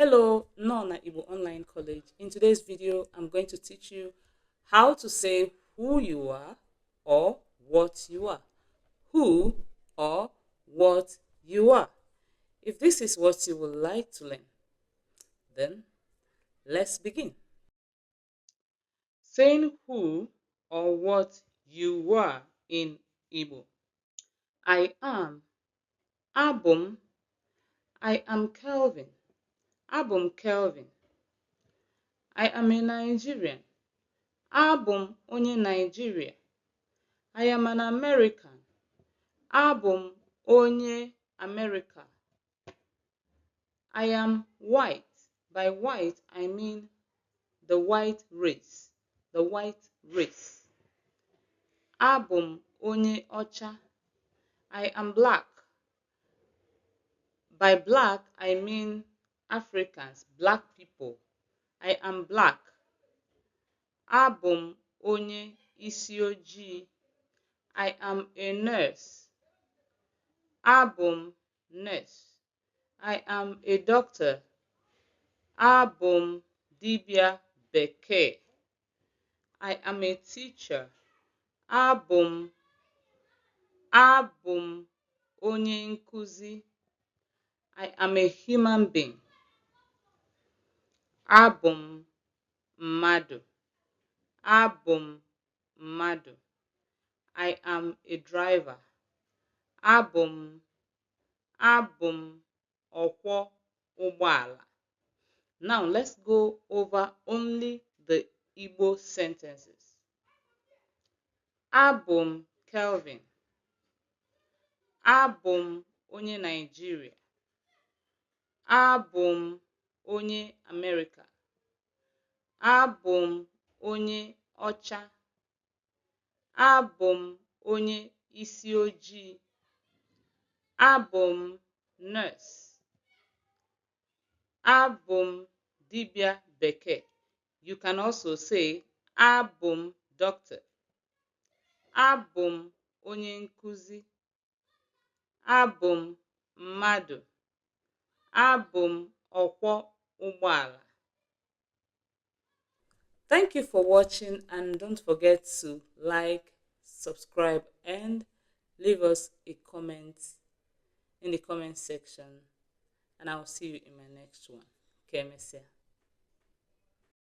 Hello, Nona Igbo Online College. In today's video, I'm going to teach you how to say who you are or what you are. Who or what you are. If this is what you would like to learn, then let's begin. Saying who or what you are in Igbo. I am, abum, I am Kelvin, abum Kelvin. I am a Nigerian. Abụ m onye Nigeria. I am an American. Abụ m onye America. I am white. By white, I mean the white race. The white race. Abụ m onye ọcha. I am black. By black, I mean Africans, black people. I am black. Abụ m onye isi ojii. I am a nurse. Abụ m nurse. I am a doctor. Abụ m dibịa bekee. I am a teacher. Abụ m onye nkuzi. I am a human being. Abụ m mmadụ. Abụ m mmadụ. I am a driver. Abụ m ọkwọ ụgbọala. Now let's go over only the Igbo sentences. Abụ m Kelvin. Abụ m onye Nigeria. Abụ m onye America. Abụ m onye ọcha. Abụ m onye isi ojii. Abụ m nurse. Abụ m dibịa bekee. You can also say abụ m doctor. Abụ m onye nkuzi. Abụ m mmadụ. Abụ m ọkwọ ụgbọala. Thank you for watching, and don't forget to like, subscribe and leave us a comment in the comment section, and I'll see you in my next one. Ka emesịa.